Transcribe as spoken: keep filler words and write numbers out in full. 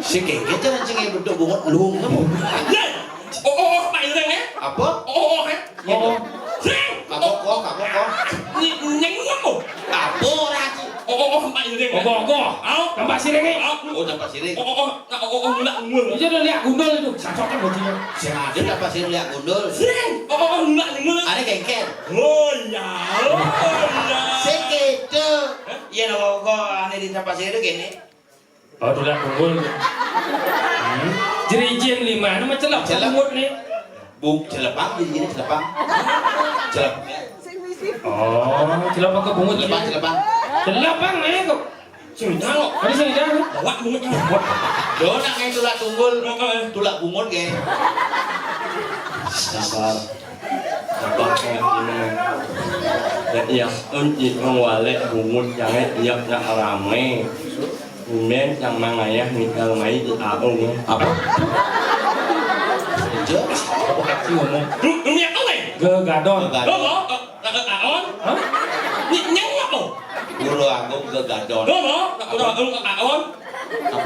Si kéngkén cara cing bentuk bungut luhung kamu. Ya. Oh, oh, oh, Pak Ireng, eh? Apa? Oh, oh, oh, eh? Oh. Sing. Kamu kok, kamu kok. Ny-, nyeng apa? Apa ora, Ci? Oh, oh, oh, Pak Ireng, eh? Apa, apa? Au. Tambah sirih, eh? Au. Oh, tambah sirih. Oh, oh, oh, nah, oh, oh, oh, nulak ngul. Iya, udah lihat gundul itu. Sacokan bajunya. Sing ada tambah sirih lihat gundul. Sing. Oh, oh, oh, nulak ngul. Ada kéngkén. Oh, iya. Oh, iya. Sing gitu. Hah? Iya, no, kok aneh di tambah sirih gini. Oh, tulak tunggul. Hmm. Jerijin lima, nama celep. Celep. Bungut nih. Bung, celepang, jerijin celepang. Celep. Oh, celep apa bungut? Celepang, celepang. Celepang, eh, kok. Sing tahu. Ada sing tahu. Bawa bungutnya. Wah. Do, nak kayak tulak tunggul. Oh, oh, eh. Tulak bungut, kayak. Dasar. Apa kayak ini? Ya, iya, unci mengwalek bungut, jangan iya, nak rame. Unen yang mangayah ngigal mai di aung. Apa? Jelas. Apa kaki ngomong? Lu, lu yang apa ya? Gegadon. Gegadon. Lo mau? Kakak Aon? Hah? Ny-, nyang apa? Guru Agung Gegadon. Lo mau? Kakak Agung, Kakak Aon? Apa?